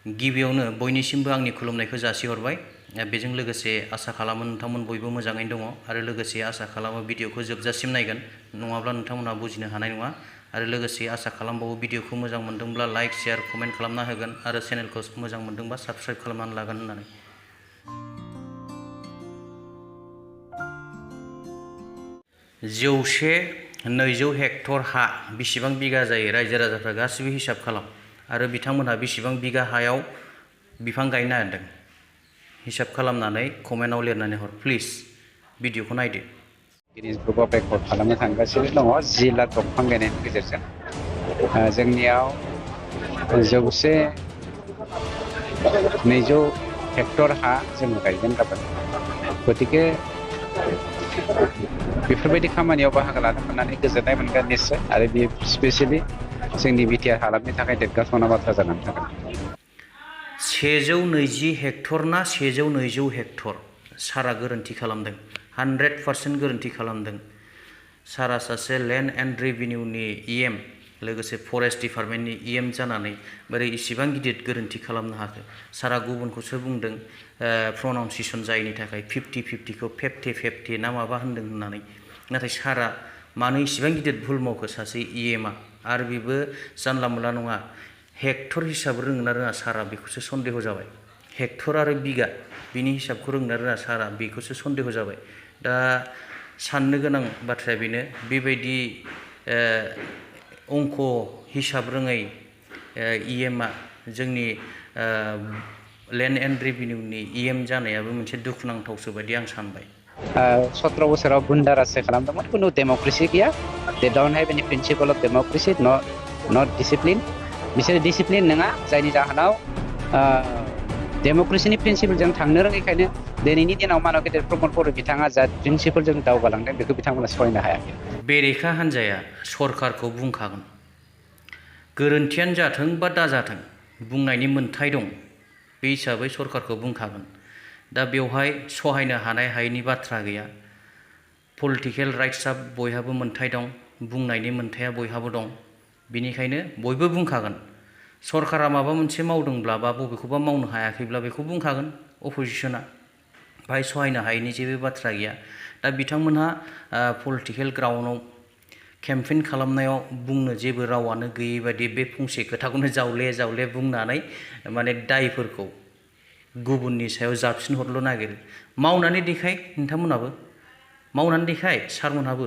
गिबियावनो बयनिसिमबो आंनि खुलुमनायखौ जासिहरबाय। बेजों लोगोसे आसा खालामो नोंथांमोन बयबो मोजाङैनो दङ आरो लोगोसे आसा खालामो भिडिअखौ जोबजासिम नायगोन, नङाब्ला नोंथांमोनहा बुजिनो हानाय नङा। आरो लोगोसे आसा खालामबावो भिडिअखौ मोजां मोनदोंब्ला लाइक, शेयार, कमेन्ट खालामना होगोन आरो चेनेलखौ मोजां मोनदोंबा साबस्क्राइब खालामनानै लागोन होननानै। 100-200 हेक्टर हा बेसेबां बिगा जायो रायजो राजाफ्रा गासिबो हिसाब खालाम आरो बिथांमोनहा बेसेबां बिगा हायाव बिफां गायनो नागिरदों हिसाब खालामनानै कमेन्टआव लिरनानै हर प्लिज। भिडिअखौ नायदो। गिनिज बुकआव रेकर्ड खालामनो थांगासिनो दङ 10 लाख दंफां गायनायनि गेजेरजों। जोंनियाव 100-200 हेक्टर हा जोङो गायगोन गाबोन। गतिके बेफोरबायदि खामानियाव बाहागो लानो मोननानै गोजोननाय मोनगोन निश्चय, आरो बे स्पेसियेलि जोंनि बिटिआर हालामनि थाखाय देरगाथावना बाथ्रा जानानै थागोन। 120 हेक्टर ना 120 हेक्टर? सारा गोरोन्थि खालामदों, 100% गोरोन्थि खालामदों। सारा सासे लेन्ड एन्ड रेभिनिउनि EM लोगोसे फरेस्ट डिपार्टमेन्टनि EM जानानै बोरै इसिबां गिदिर गोरोन्थि खालामनो हाखो? सारा गुबुनखौसो बुंदों प्रनाउन्सिएसन जायैनि थाखाय 50-50खौ 50-50 ना माबा होनदों होननानै। नाथाय सारा मानो इसिबां गिदिर भुल मावखो सासे EMआ? आरो बेबो जानला मोनला नङा, हेक्टर हिसाब रोङोना रोङा सारा बेखौसो सन्देह जाबाय। हेक्टर आरो बिगा बिनि हिसाबखौ रोंना रोङा सारा बेखौसो सन्देह जाबाय। दा साननो गोनां बाथ्राया बेनो, बेबायदि अंक हिसाब रोङै EMआ जोंनि लेन्ड एन्ड रेभिनिउनि EM जानायाबो मोनसे दुखुनांथावसो बायदि आं सानबाय। 17 बोसोराव गुन्दा राज खालामदोंमोन, खुनु डेम'क्रेसि गैया। They don't have any principle of democracy, not discipline. बिसोर डिसिप्लिन नङा, जायनि जाहोनाव डेम'क्रेसिनि प्रिन्सिपलजों थांनो रोङैखायनो दिनैनि दिनाव मानव गेदेर प्रमद बर' बिथाङा जा प्रिन्सिपलजों दावगालांदों बेखौ बिथांमोना सहायनो हायाखै। बेरेखा हान्जाया सरकारखौ बुंखागोन, गोरोन्थियानो जाथों बा दाजाथों बुंनायनि मोन्थाय दं, बे हिसाबै सरकारखौ बुंखागोन। दा बेवहाय सहायनो हानाय हायैनि बाथ्रा गैया। पलिटिकेल राइट्सआ बयहाबो मोन्थाय दं, बुंनायनि मोन्थाया बयहाबो दं, बिनिखायनो बयबो बुंखागोन। सरकारा माबा मोनसे मावदोंब्ला बा बबेखौबा मावनो हायाखैब्ला बेखौ बुंखागोन अपोजिसना, बाहाय सहायनो हायैनि जेबो बाथ्रा गैया। दा बिथांमोनहा पलिटिकेल ग्राउन्डआव केम्पेइन खालामनायाव बुंनो जेबो रावानो गैयै बायदि बे फंसे खोथाखौनो जावले जावले बुंनानै माने दायफोरखौ गुबुननि सायाव जाबसिनहरनो नागिरो। मावनानै देखाय, नोंथांमोनहाबो मावनानै देखाय, सारमोनहाबो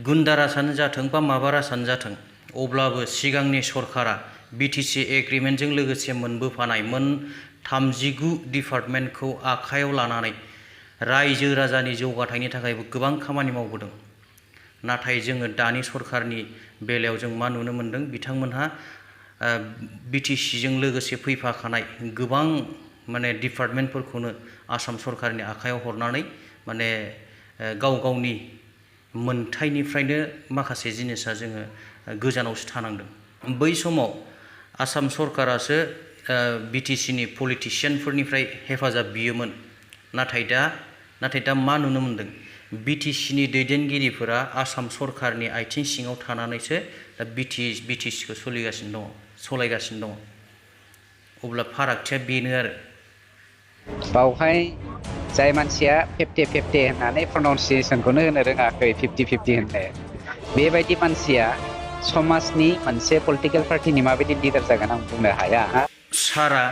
गुन्दा राजानो जाथों बा माबा राजानो जाथों, अब्लाबो सिगांनि सरकारा BTC एग्रिमेन्टजों लोगोसे मोनबोफानाय 39 डिपार्टमेन्टखौ आखायाव लानानै रायजो राजानि जौगाथायनि थाखायबो गोबां खामानि मावबोदों। नाथाय जोङो दानि सरकारनि बेलायाव जों मा नुनो मोनदों, बिथांमोनहा BTCजों लोगोसे फैफाखानाय गोबां माने डिपार्टमेन्टफोरखौनो आसाम सरकारनि आखायाव हरनानै माने गाव गावनि मोनथायनिफ्रायनो माखासे जिनिसा जोङो गोजानावसो थानांदों। बै समाव आसाम सरकारासो BTCनि पलिटिसियानफोरनिफ्राय हेफाजाब बियोमोन। नाथाय दा मा नुनो मोनदों, BTCनि दैदेनगिरिफोरा आसाम सरकारनि आथिं सिङाव थानानैसो दा BTCखौ सलायगासिनो दङ। अब्ला फारागथिया बेनो आरो। बावहाय जाय मानसिया 50-50 होननानै प्रनाउन्सिएसनखौनो होनो रोङाखै, 50-50 होननाय, बेबायदि मानसिया समाजनि मोनसे पलिटिकेल पार्टिनि माबायदि लिडार जागोन आं बुंनो हाया। सारा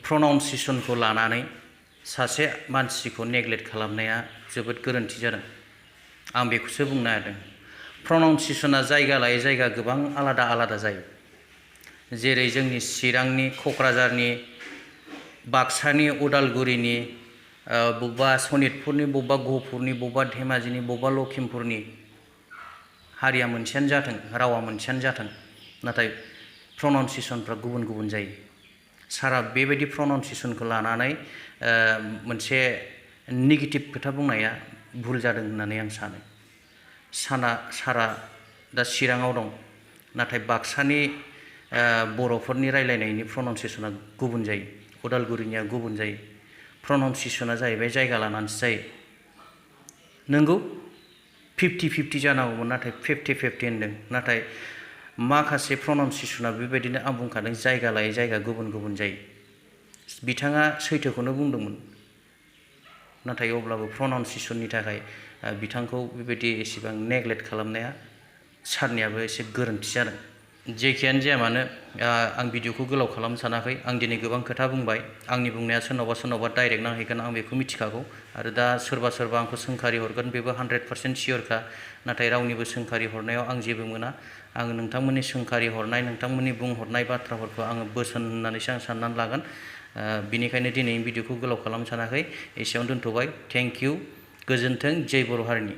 प्रनाउन्सिएसनखौ लानानै सासे मानसिखौ नेग्लेक्ट खालामनाया जोबोद गोरोन्थि जादों, आं बेखौसो बुंनो नागिरदों। प्रनाउन्सिएसना जायगा लायै जायगा गोबां आलादा आलादा जायो। जेरै जोंनि चिरांनि, क'क्राझारनि, बाक्सानि, उदालगुरिनि, बबेबा सनितपुरनि, बबेबा गहपुरनि, बबेबा धेमाजिनि, बबेबा लखिमपुरनि हारिया मोनसेयानो जाथों, रावा मोनसेयानो जाथों, नाथाय प्रनाउन्सिएसनफ्रा गुबुन गुबुन जायो। सारा बेबायदि प्रनाउन्सिएसनखौ लानानै मोनसे नेगेटिभ खोथा बुंनाया भुल जादों होननानै आं सानो। सारा दा चिराङाव दं, नाथाय बाक्सानि बर'फोरनि रायलायनायनि प्रनाउन्सिएसना गुबुन जायो, उदालगुरिनिया गुबुन जायो। प्रनाउन्सिएसना जाहैबाय जायगा लानानैसो जायो। नंगौ 50-50 जानांगौमोन, नाथाय 50-50 होनदों। नाथाय माखासे प्रनाउन्सिएसना बेबायदिनो आं बुंखादों जायगा लायै जायगा गुबुन गुबुन जायो। बिथाङा सैथोखौनो बुंदोंमोन, नाथाय अब्लाबो प्रनाउन्सिएसननि थाखाय बिथांखौ बेबायदि एसेबां नेग्लेक्ट खालामनाया सारनियाबो एसे गोरोन्थि जादों। जेखियानो जाया मानो आं भिडिअखौ गोलाव खालामनो सानाखै। आं दिनै गोबां खोथा बुंबाय। आंनि बुंनाया सोरनावबा डाइरेक्ट नांहैगोन आं बेखौ मिथिखागौ, आरो दा सोरबा आंखौ सोंखारि हरगोन बेबो 100% सियरखा। नाथाय रावनिबो सोंखारि हरनायाव आं जेबो मोना। आङो नोंथांमोननि सोंखारि हरनाय, नोंथांमोननि बुंहरनाय बाथ्राफोरखौ आङो बोसोन होननानैसो आं साननानै लागोन। बिनिखायनो दिनै भिडिअखौ गोलाव खालामनो सानाखै, एसेयावनो दोनथ'बाय। थेंक इउ, गोजोन्थों, जय बर' हारिनि।